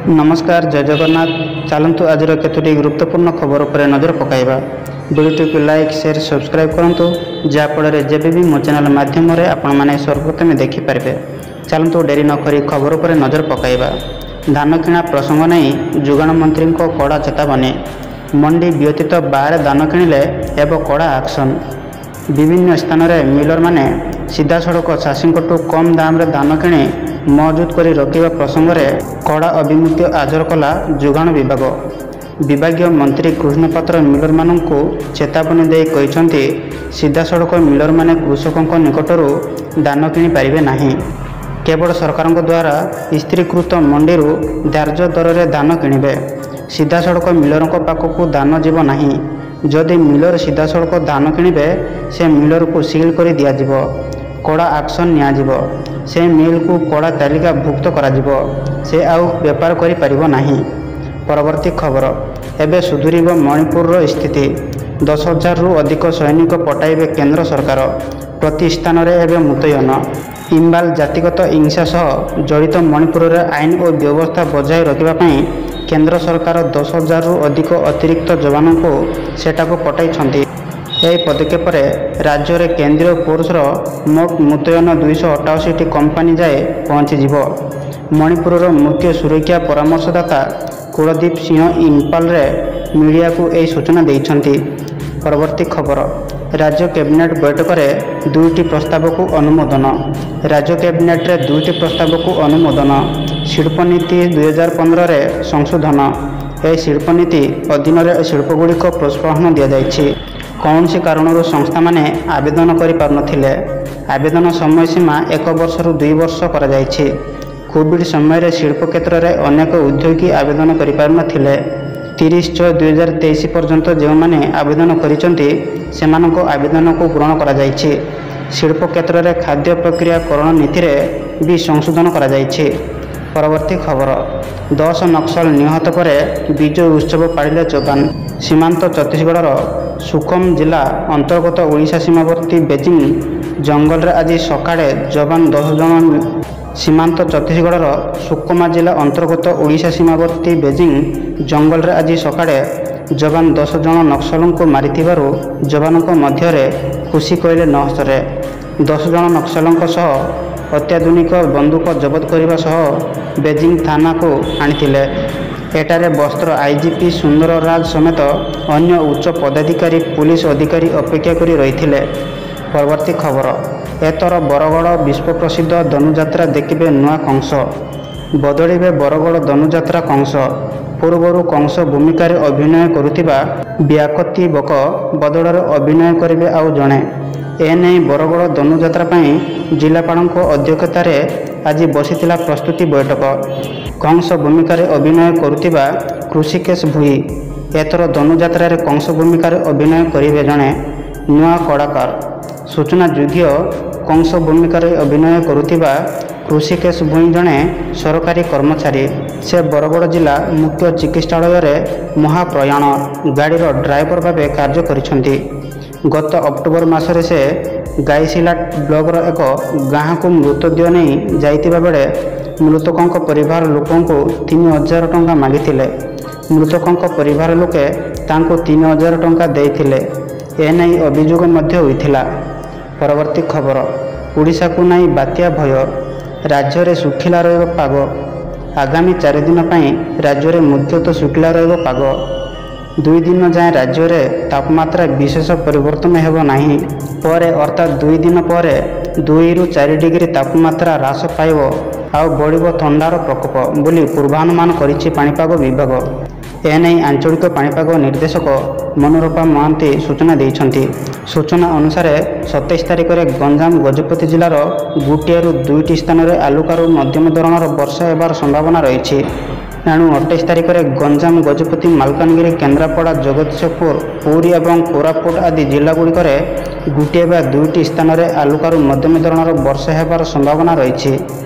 ନମସ୍କାର, ଜୟ ଜଗନ୍ନାଥ। ଚାଲନ୍ତୁ, ଆଜିର କେତୋଟି ଗୁରୁତ୍ୱପୂର୍ଣ୍ଣ ଖବର ଉପରେ ନଜର ପକାଇବା। ଭିଡ଼ିଓଟିକୁ ଲାଇକ୍, ସେୟାର, ସବସ୍କ୍ରାଇବ୍ କରନ୍ତୁ, ଯାହାଫଳରେ ଯେବେ ବି ମୋ ଚ୍ୟାନେଲ ମାଧ୍ୟମରେ ଆପଣମାନେ ସର୍ବପ୍ରଥମେ ଦେଖିପାରିବେ। ଚାଲନ୍ତୁ, ଡେରି ନକରି ଖବର ଉପରେ ନଜର ପକାଇବା। ଧାନ କିଣା ପ୍ରସଙ୍ଗ ନେଇ ଯୋଗାଣ ମନ୍ତ୍ରୀଙ୍କ କଡ଼ା ଚେତାବନୀ। ମଣ୍ଡି ବ୍ୟତୀତ ବାହାରେ ଧାନ କିଣିଲେ ହେବ କଡ଼ା ଆକ୍ସନ୍। ବିଭିନ୍ନ ସ୍ଥାନରେ ମିଲରମାନେ ସିଧାସଳଖ ଚାଷୀଙ୍କଠୁ କମ୍ ଦାମରେ ଧାନ କିଣି ମହଜୁଦ କରି ରଖିବା ପ୍ରସଙ୍ଗରେ କଡ଼ା ଆଭିମୁଖ୍ୟ ଆଜର କଲା ଯୋଗାଣ ବିଭାଗ। ବିଭାଗୀୟ ମନ୍ତ୍ରୀ କୃଷ୍ଣ ପାତ୍ର ମିଲରମାନଙ୍କୁ ଚେତାବନୀ ଦେଇ କହିଛନ୍ତି, ସିଧାସଳଖ ମିଲରମାନେ କୃଷକଙ୍କ ନିକଟରୁ ଧାନ କିଣି ପାରିବେ ନାହିଁ। କେବଳ ସରକାରଙ୍କ ଦ୍ୱାରା ସ୍ଥିରୀକୃତ ମଣ୍ଡିରୁ ଧାର୍ଯ୍ୟ ଦରରେ ଧାନ କିଣିବେ। ସିଧାସଳଖ ମିଲରଙ୍କ ପାଖକୁ ଧାନ ଯିବ ନାହିଁ। ଯଦି ମିଲର ସିଧାସଳଖ ଧାନ କିଣିବେ, ସେ ମିଲରକୁ ସିଲ୍ କରି ଦିଆଯିବ, କଡ଼ା ଆକ୍ସନ୍ ନିଆଯିବ। ସେ ମିଲ୍କୁ କଡ଼ା ତାଲିକାଭୁକ୍ତ କରାଯିବ, ସେ ଆଉ ବେପାର କରିପାରିବ ନାହିଁ। ପରବର୍ତ୍ତୀ ଖବର, ଏବେ ସୁଧୁରିବ ମଣିପୁରର ସ୍ଥିତି। 10,000ରୁ ଅଧିକ ସୈନିକ ପଠାଇବେ କେନ୍ଦ୍ର ସରକାର। ପ୍ରତି ସ୍ଥାନରେ ଏବେ ମୁତୟନ। ଇମ୍ଫାଲ, ଜାତିଗତ ହିଂସା ସହ ଜଡ଼ିତ ମଣିପୁରରେ ଆଇନ ଓ ବ୍ୟବସ୍ଥା ବଜାୟ ରଖିବା ପାଇଁ କେନ୍ଦ୍ର ସରକାର 10,000ରୁ ଅଧିକ ଅତିରିକ୍ତ ଯବାନଙ୍କୁ ସେଠାକୁ ପଠାଇଛନ୍ତି। ଏହି ପଦକ୍ଷେପରେ ରାଜ୍ୟରେ କେନ୍ଦ୍ରୀୟ ଫୋର୍ସର ମୋଟ ମୁତୟନ 288ଟି କମ୍ପାନୀ ଯାଏ ପହଞ୍ଚିଯିବ। ମଣିପୁରର ମୁଖ୍ୟ ସୁରକ୍ଷା ପରାମର୍ଶଦାତା କୁଳଦୀପ ସିଂହ ଇମ୍ଫାଲରେ ମିଡିଆକୁ ଏହି ସୂଚନା ଦେଇଛନ୍ତି। ପରବର୍ତ୍ତୀ ଖବର, ରାଜ୍ୟ କ୍ୟାବିନେଟ୍ ବୈଠକରେ ଦୁଇଟି ପ୍ରସ୍ତାବକୁ ଅନୁମୋଦନ। ରାଜ୍ୟ କ୍ୟାବିନେଟ୍ରେ ଦୁଇଟି ପ୍ରସ୍ତାବକୁ ଅନୁମୋଦନ। ଶିଳ୍ପନୀତି 2015ରେ ସଂଶୋଧନ। ଏହି ଶିଳ୍ପନୀତି ଅଧୀନରେ ଶିଳ୍ପଗୁଡ଼ିକ ପ୍ରୋତ୍ସାହନ ଦିଆଯାଇଛି। କୌଣସି କାରଣରୁ ସଂସ୍ଥାମାନେ ଆବେଦନ କରିପାରୁନଥିଲେ। ଆବେଦନ ସମୟସୀମା 1 ବର୍ଷରୁ 2 ବର୍ଷ କରାଯାଇଛି। କୋଭିଡ୍ ସମୟରେ ଶିଳ୍ପ କ୍ଷେତ୍ରରେ ଅନେକ ଉଦ୍ୟୋଗୀ ଆବେଦନ କରିପାରୁନଥିଲେ। 30/6/2023 ପର୍ଯ୍ୟନ୍ତ ଯେଉଁମାନେ ଆବେଦନ କରିଛନ୍ତି, ସେମାନଙ୍କ ଆବେଦନକୁ ଗ୍ରହଣ କରାଯାଇଛି। ଶିଳ୍ପ କ୍ଷେତ୍ରରେ ଖାଦ୍ୟ ପ୍ରକ୍ରିୟାକରଣ ନୀତିରେ ବି ସଂଶୋଧନ କରାଯାଇଛି। ପରବର୍ତ୍ତୀ ଖବର, 10 ନକ୍ସଲ ନିହତ ପରେ ବିଜୟ ଉତ୍ସବ ପାଳିଲେ ଯବାନ। ସୀମାନ୍ତ ଛତିଶଗଡ଼ର ସୁକମା ଜିଲ୍ଲା ଅନ୍ତର୍ଗତ ଓଡ଼ିଶା ସୀମାବର୍ତ୍ତୀ ବେଜିଂ ଜଙ୍ଗଲରେ ଆଜି ସକାଳେ ଯବାନ 10 ଜଣ ସୀମାନ୍ତ ଛତିଶଗଡ଼ର ସୁକମା ଜିଲ୍ଲା ଅନ୍ତର୍ଗତ ଓଡ଼ିଶା ସୀମାବର୍ତ୍ତୀ ବେଜିଂ ଜଙ୍ଗଲରେ ଆଜି ସକାଳେ ଯବାନ 10 ଜଣ ନକ୍ସଲଙ୍କୁ ମାରିଥିବାରୁ ଯବାନଙ୍କ ମଧ୍ୟରେ ଖୁସି କହିଲେ ନ ସରେ। 10 ଜଣ ନକ୍ସଲଙ୍କ ସହ ଅତ୍ୟାଧୁନିକ ବନ୍ଧୁକ ଜବତ କରିବା ସହ ବେଜିଂ ଥାନାକୁ ଆଣିଥିଲେ। ଏଠାରେ ବସ୍ତର ଆଇଜିପି ସୁନ୍ଦରରାଜ ସମେତ ଅନ୍ୟ ଉଚ୍ଚ ପଦାଧିକାରୀ, ପୁଲିସ ଅଧିକାରୀ ଅପେକ୍ଷା କରି ରହିଥିଲେ। ପରବର୍ତ୍ତୀ ଖବର, ଏଥର ବରଗଡ଼ ବିଶ୍ୱପ୍ରସିଦ୍ଧ ଧନୁଯାତ୍ରା ଦେଖିବେ ନୂଆ କଂସ। ବଦଳିବେ ବରଗଡ଼ ଧନୁଯାତ୍ରା କଂସ। ପୂର୍ବରୁ କଂସ ଭୂମିକାରେ ଅଭିନୟ କରୁଥିବା ବ୍ୟାକତିବକ ବଦଳରେ ଅଭିନୟ କରିବେ ଆଉ ଜଣେ। ଏନେଇ ବରଗଡ଼ ଧନୁଯାତ୍ରା ପାଇଁ ଜିଲ୍ଲାପାଳଙ୍କ ଅଧ୍ୟକ୍ଷତାରେ ଆଜି ବସିଥିଲା ପ୍ରସ୍ତୁତି ବୈଠକ। କଂସ ଭୂମିକାରେ ଅଭିନୟ କରୁଥିବା ହୃଷିକେଶ ଭୋଇ ଏଥର ଧନୁଯାତ୍ରାରେ କଂସ ଭୂମିକାରେ ଅଭିନୟ କରିବେ ଜଣେ ନୂଆ କଳାକାର। ସୂଚନାଯୋଗ୍ୟ, କଂସ ଭୂମିକାରେ ଅଭିନୟ କରୁଥିବା ହୃଷିକେଶ ଭୋଇ ଜଣେ ସରକାରୀ କର୍ମଚାରୀ। ସେ ବରଗଡ଼ ଜିଲ୍ଲା ମୁଖ୍ୟ ଚିକିତ୍ସାଳୟରେ ମହାପ୍ରୟାଣ ଗାଡ଼ିର ଡ୍ରାଇଭର ଭାବେ କାର୍ଯ୍ୟ କରିଛନ୍ତି। ଗତ ଅକ୍ଟୋବର ମାସରେ ସେ ଗାଇସିଲାଟ ବ୍ଲକର ଏକ ଗାଁକୁ ମୃତଦେହ ନେଇ ଯାଇଥିବା ବେଳେ ମୃତକଙ୍କ ପରିବାର ଲୋକଙ୍କୁ 3000 ଟଙ୍କା ମାଗିଥିଲେ। ମୃତକଙ୍କ ପରିବାର ଲୋକେ ତାଙ୍କୁ 3000 ଟଙ୍କା ଦେଇଥିଲେ। ଏନେଇ ଅଭିଯୋଗ ମଧ୍ୟ ହୋଇଥିଲା। ପରବର୍ତ୍ତୀ ଖବର, ଓଡ଼ିଶାକୁ ନାହିଁ ବାତ୍ୟା ଭୟ। ରାଜ୍ୟରେ ଶୁଖିଲା ରହିବ ପାଗ। ଆଗାମୀ 4 ଦିନ ପାଇଁ ରାଜ୍ୟରେ ମୁଖ୍ୟତଃ ଶୁଖିଲା ରହିବ ପାଗ। 2 ଦିନ ଯାଏଁ ରାଜ୍ୟରେ ତାପମାତ୍ରା ବିଶେଷ ପରିବର୍ତ୍ତନ ହେବ ନାହିଁ। ପରେ ଅର୍ଥାତ୍ 2 ଦିନ ପରେ 2ରୁ 4 ଡିଗ୍ରୀ ତାପମାତ୍ରା ହ୍ରାସ ପାଇବ ଆଉ ବଢ଼ିବ ଥଣ୍ଡାର ପ୍ରକୋପ ବୋଲି ପୂର୍ବାନୁମାନ କରିଛି ପାଣିପାଗ ବିଭାଗ। ଏନେଇ ଆଞ୍ଚଳିକ ପାଣିପାଗ ନିର୍ଦ୍ଦେଶକ ମନୋରମା ମହାନ୍ତି ସୂଚନା ଦେଇଛନ୍ତି। ସୂଚନା ଅନୁସାରେ, 27 ତାରିଖରେ ଗଞ୍ଜାମ, ଗଜପତି ଜିଲ୍ଲାର ଗୋଟିଏରୁ ଦୁଇଟି ସ୍ଥାନରେ ହାଲୁକାରୁ ମଧ୍ୟମ ଧରଣର ବର୍ଷା ହେବାର ସମ୍ଭାବନା ରହିଛି। ଏଣୁ 28 ତାରିଖରେ ଗଞ୍ଜାମ, ଗଜପତି, ମାଲକାନଗିରି, କେନ୍ଦ୍ରାପଡ଼ା, ଜଗତସିଂହପୁର, ପୁରୀ ଏବଂ କୋରାପୁଟ ଆଦି ଜିଲ୍ଲାଗୁଡ଼ିକରେ ଗୋଟିଏ ବା ଦୁଇଟି ସ୍ଥାନରେ ହାଲୁକାରୁ ମଧ୍ୟମ ଧରଣର ବର୍ଷା ହେବାର ସମ୍ଭାବନା ରହିଛି।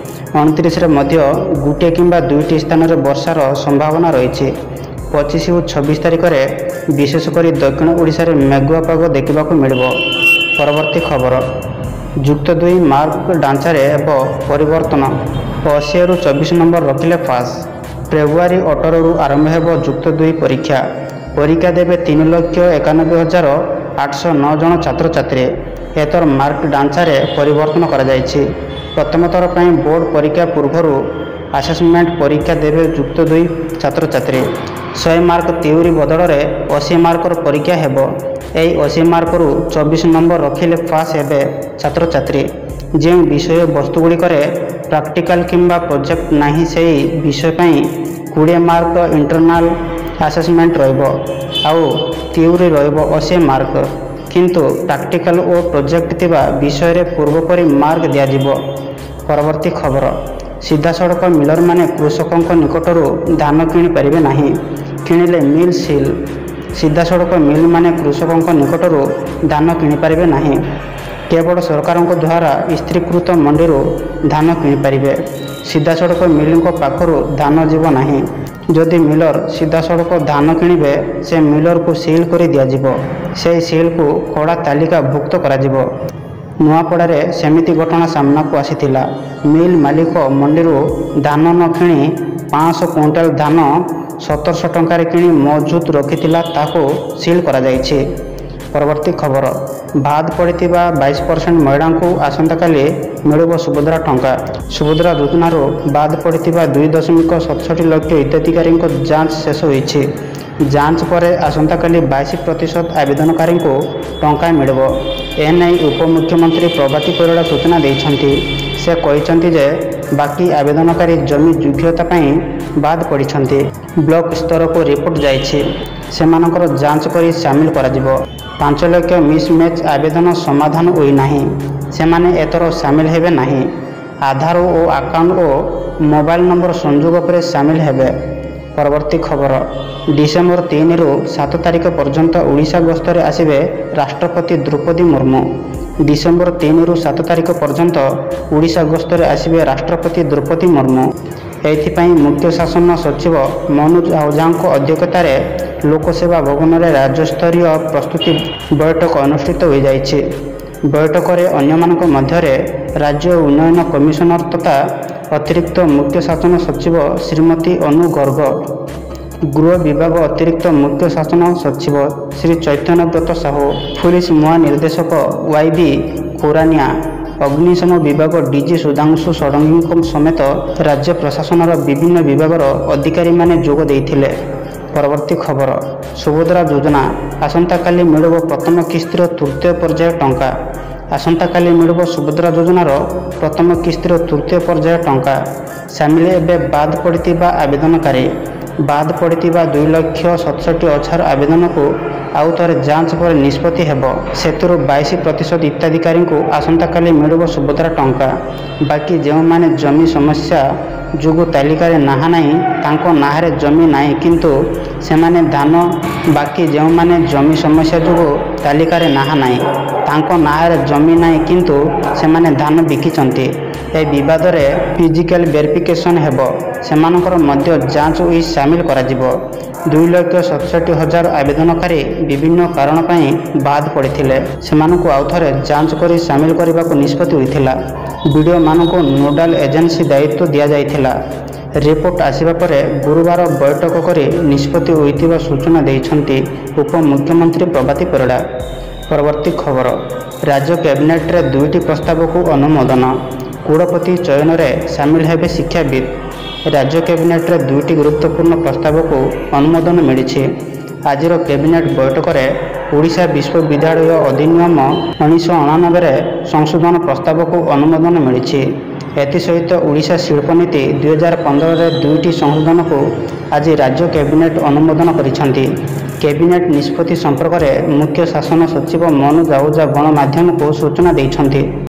29ରେ ମଧ୍ୟ ଗୋଟିଏ କିମ୍ବା ଦୁଇଟି ସ୍ଥାନରେ ବର୍ଷାର ସମ୍ଭାବନା ରହିଛି। 25 ଓ 26 ତାରିଖରେ ବିଶେଷ କରି ଦକ୍ଷିଣ ଓଡ଼ିଶାରେ ମେଘୁଆ ପାଗ ଦେଖିବାକୁ ମିଳିବ। ପରବର୍ତ୍ତୀ ଖବର, ଯୁକ୍ତ ଦୁଇ ମାର୍କ ଢାଞ୍ଚାରେ ହେବ ପରିବର୍ତ୍ତନ। 80ରୁ 24 ନମ୍ବର ରଖିଲେ ପାସ୍। ଫେବୃଆରୀ 18ରୁ ଆରମ୍ଭ ହେବ ଯୁକ୍ତ ଦୁଇ ପରୀକ୍ଷା। ପରୀକ୍ଷା ଦେବେ 3,91,809 ଜଣ ଛାତ୍ରଛାତ୍ରୀ। ଏଥର ମାର୍କ ଢାଞ୍ଚାରେ ପରିବର୍ତ୍ତନ କରାଯାଇଛି। ପ୍ରଥମ ଥର ପାଇଁ ବୋର୍ଡ ପରୀକ୍ଷା ପୂର୍ବରୁ ଆସେସମେଣ୍ଟ ପରୀକ୍ଷା ଦେବେ ଯୁକ୍ତ ଦୁଇ ଛାତ୍ରଛାତ୍ରୀ। 100 ମାର୍କ ଥିଓରି ବଦଳରେ 80 ମାର୍କର ପରୀକ୍ଷା ହେବ। ଏହି 80 ମାର୍କରୁ 24 ନମ୍ବର ରଖିଲେ ପାସ୍ ହେବେ ଛାତ୍ରଛାତ୍ରୀ। ଯେଉଁ ବିଷୟ ବସ୍ତୁଗୁଡ଼ିକରେ ପ୍ରାକ୍ଟିକାଲ କିମ୍ବା ପ୍ରୋଜେକ୍ଟ ନାହିଁ, ସେହି ବିଷୟ ପାଇଁ 20 ମାର୍କ ଇଣ୍ଟରନାଲ ଆସେସମେଣ୍ଟ ରହିବ। ଆଉ ଥିଓରି ରହିବ 80 ମାର୍କ। କିନ୍ତୁ ପ୍ରାକ୍ଟିକାଲ ଓ ପ୍ରୋଜେକ୍ଟ ଥିବା ବିଷୟରେ ପୂର୍ବପରି ମାର୍କ ଦିଆଯିବ। ପରବର୍ତ୍ତୀ ଖବର, ସିଧାସଳଖ ମିଲରମାନେ କୃଷକଙ୍କ ନିକଟରୁ ଧାନ କିଣିପାରିବେ ନାହିଁ, କିଣିଲେ ମିଲ୍ ସିଲ୍। ସିଧାସଳଖ ମିଲମାନେ କୃଷକଙ୍କ ନିକଟରୁ ଧାନ କିଣିପାରିବେ ନାହିଁ। କେବଳ ସରକାରଙ୍କ ଦ୍ୱାରା ସ୍ଥିରୀକୃତ ମଣ୍ଡିରୁ ଧାନ କିଣିପାରିବେ। ସିଧାସଳଖ ମିଲଙ୍କ ପାଖରୁ ଧାନ ଯିବ ନାହିଁ। ଯଦି ମିଲର ସିଧାସଳଖ ଧାନ କିଣିବେ, ସେ ମିଲରକୁ ସିଲ୍ କରି ଦିଆଯିବ। ସେହି ସିଲ୍କୁ କଳା ତାଲିକାଭୁକ୍ତ କରାଯିବ। ନୂଆପଡ଼ାରେ ସେମିତି ଘଟଣା ସାମ୍ନାକୁ ଆସିଥିଲା। ମିଲ୍ ମାଲିକ ମଣ୍ଡିରୁ ଧାନ ନ କିଣି 500 କୁଇଣ୍ଟାଲ ଧାନ 1700 ଟଙ୍କାରେ କିଣି ମହଜୁଦ ରଖିଥିଲା, ତାକୁ ସିଲ୍ କରାଯାଇଛି। ପରବର୍ତ୍ତୀ ଖବର, ବାଦ ପଡ଼ିଥିବା 22% ମହିଳାଙ୍କୁ ଆସନ୍ତାକାଲି ମିଳିବ ସୁଭଦ୍ରା ଟଙ୍କା। ସୁଭଦ୍ରା ଯୋଜନାରୁ ବାଦ ପଡ଼ିଥିବା 2.67 ଲକ୍ଷ ହିତାଧିକାରୀଙ୍କ ଯାଞ୍ଚ ଶେଷ ହୋଇଛି। ଯାଞ୍ଚ ପରେ ଆସନ୍ତାକାଲି 22% ଆବେଦନକାରୀଙ୍କୁ ଟଙ୍କା ମିଳିବ। ଏନେଇ ଉପମୁଖ୍ୟମନ୍ତ୍ରୀ ପ୍ରଭାତୀ ପରିଡ଼ା ସୂଚନା ଦେଇଛନ୍ତି। ସେ କହିଛନ୍ତି ଯେ ବାକି ଆବେଦନକାରୀ ଜମି ଯୋଗ୍ୟତା ପାଇଁ ବାଦ ପଡ଼ିଛନ୍ତି। ବ୍ଲକ ସ୍ତରକୁ ରିପୋର୍ଟ ଯାଇଛି। ସେମାନଙ୍କର ଯାଞ୍ଚ କରି ସାମିଲ କରାଯିବ। 5 ଲକ୍ଷ ମିସମ୍ୟାଚ୍ ଆବେଦନ ସମାଧାନ ହୋଇନାହିଁ। ସେମାନେ ଏଥର ସାମିଲ ହେବେ ନାହିଁ। ଆଧାର ଓ ଆକାଉଣ୍ଟ ଓ ମୋବାଇଲ ନମ୍ବର ସଂଯୋଗ ପରେ ସାମିଲ ହେବେ। ପରବର୍ତ୍ତୀ ଖବର, ଡିସେମ୍ବର 3ରୁ 7 ତାରିଖ ପର୍ଯ୍ୟନ୍ତ ଓଡ଼ିଶା ଗସ୍ତରେ ଆସିବେ ରାଷ୍ଟ୍ରପତି ଦ୍ରୌପଦୀ ମୁର୍ମୁ। ଡିସେମ୍ବର 3ରୁ 7 ତାରିଖ ପର୍ଯ୍ୟନ୍ତ ଓଡ଼ିଶା ଗସ୍ତରେ ଆସିବେ ରାଷ୍ଟ୍ରପତି ଦ୍ରୌପଦୀ ମୁର୍ମୁ। ଏଥିପାଇଁ ମୁଖ୍ୟ ଶାସନ ସଚିବ ମନୋଜ ଆହୁଜାଙ୍କ ଅଧ୍ୟକ୍ଷତାରେ ଲୋକସେବା ଭବନରେ ରାଜ୍ୟସ୍ତରୀୟ ପ୍ରସ୍ତୁତି ବୈଠକ ଅନୁଷ୍ଠିତ ହୋଇଯାଇଛି। ବୈଠକରେ ଅନ୍ୟମାନଙ୍କ ମଧ୍ୟରେ ରାଜ୍ୟ ଉନ୍ନୟନ କମିଶନର ତଥା ଅତିରିକ୍ତ ମୁଖ୍ୟ ଶାସନ ସଚିବ ଶ୍ରୀମତୀ ଅନୁ ଗର୍ଗ, ଗୃହ ବିଭାଗ ଅତିରିକ୍ତ ମୁଖ୍ୟ ଶାସନ ସଚିବ ଶ୍ରୀ ଚୈତନ୍ୟ ବ୍ରତ ସାହୁ, ପୁଲିସ ମହାନିର୍ଦ୍ଦେଶକ ୱାଇ ବି ଖୁରାନିଆ, ଅଗ୍ନିଶମ ବିଭାଗ ଡିଜି ସୁଧାଂଶୁ ଷଡ଼ଙ୍ଗୀଙ୍କ ସମେତ ରାଜ୍ୟ ପ୍ରଶାସନର ବିଭିନ୍ନ ବିଭାଗର ଅଧିକାରୀମାନେ ଯୋଗ ଦେଇଥିଲେ। ପରବର୍ତ୍ତୀ ଖବର, ସୁଭଦ୍ରା ଯୋଜନା ଆସନ୍ତାକାଲି ମିଳିବ ପ୍ରଥମ କିସ୍ତିର ତୃତୀୟ ପର୍ଯ୍ୟାୟ ଟଙ୍କା। ଆସନ୍ତାକାଲି ମିଳିବ ସୁଭଦ୍ରା ଯୋଜନାର ପ୍ରଥମ କିସ୍ତିର ତୃତୀୟ ପର୍ଯ୍ୟାୟ ଟଙ୍କା। ସାମିଲ ଏବେ ବାଦ ପଡ଼ିଥିବା ଆବେଦନକାରୀ। ବାଦ ପଡ଼ିଥିବା 2,67,000 ଆବେଦନକୁ ଆଉ ଥରେ ଯାଞ୍ଚ ପରେ ନିଷ୍ପତ୍ତି ହେବ। ସେଥିରୁ 22% ହିତାଧିକାରୀଙ୍କୁ ଆସନ୍ତାକାଲି ମିଳିବ ସୁଭଦ୍ରା ଟଙ୍କା। ବାକି ଯେଉଁମାନେ ଜମି ସମସ୍ୟା ଯୋଗୁଁ ତାଲିକାରେ ନାଁ ନାହିଁ, ତାଙ୍କ ନାଁରେ ଜମି ନାହିଁ କିନ୍ତୁ ସେମାନେ ଧାନ ବାକି ଯେଉଁମାନେ ଜମି ସମସ୍ୟା ଯୋଗୁଁ ତାଲିକାରେ ନାଁ ନାହିଁ, ତାଙ୍କ ନାଁରେ ଜମି ନାହିଁ କିନ୍ତୁ ସେମାନେ ଧାନ ବିକିଛନ୍ତି, ଏ ବିବାଦରେ ଫିଜିକାଲ ଭେରିଫିକେସନ୍ ହେବ। ସେମାନଙ୍କର ମଧ୍ୟ ଯାଞ୍ଚ ହୋଇ ସାମିଲ କରାଯିବ। 2,67,000 ଆବେଦନକାରୀ ବିଭିନ୍ନ କାରଣ ପାଇଁ ବାଦ ପଡ଼ିଥିଲେ। ସେମାନଙ୍କୁ ଆଉଥରେ ଯାଞ୍ଚ କରି ସାମିଲ କରିବାକୁ ନିଷ୍ପତ୍ତି ହୋଇଥିଲା। ବିଡ଼ିଓମାନଙ୍କୁ ନୋଡାଲ ଏଜେନ୍ସି ଦାୟିତ୍ୱ ଦିଆଯାଇଥିଲା। ରିପୋର୍ଟ ଆସିବା ପରେ ଗୁରୁବାର ବୈଠକ କରି ନିଷ୍ପତ୍ତି ହୋଇଥିବା ସୂଚନା ଦେଇଛନ୍ତି ଉପମୁଖ୍ୟମନ୍ତ୍ରୀ ପ୍ରଭାତୀ ପରିଡ଼ା। ପରବର୍ତ୍ତୀ ଖବର, ରାଜ୍ୟ କ୍ୟାବିନେଟରେ 2ଟି ପ୍ରସ୍ତାବକୁ ଅନୁମୋଦନ। କୁଳପତି ଚୟନରେ ସାମିଲ ହେବେ ଶିକ୍ଷାବିତ୍। ରାଜ୍ୟ କ୍ୟାବିନେଟରେ 2ଟି ଗୁରୁତ୍ୱପୂର୍ଣ୍ଣ ପ୍ରସ୍ତାବକୁ ଅନୁମୋଦନ ମିଳିଛି। ଆଜିର କ୍ୟାବିନେଟ ବୈଠକରେ ଓଡ଼ିଶା ବିଶ୍ୱବିଦ୍ୟାଳୟ ଅଧିନିୟମ 1989ରେ ସଂଶୋଧନ ପ୍ରସ୍ତାବକୁ ଅନୁମୋଦନ ମିଳିଛି। ଏଥିସହିତ ଓଡ଼ିଶା ଶିଳ୍ପନୀତି 2015ରେ 2ଟି ସଂଶୋଧନକୁ ଆଜି ରାଜ୍ୟ କ୍ୟାବିନେଟ ଅନୁମୋଦନ କରିଛନ୍ତି। କ୍ୟାବିନେଟ ନିଷ୍ପତ୍ତି ସମ୍ପର୍କରେ ମୁଖ୍ୟ ଶାସନ ସଚିବ ମନୋଜ ଆହୁଜା ଗଣମାଧ୍ୟମକୁ ସୂଚନା ଦେଇଛନ୍ତି।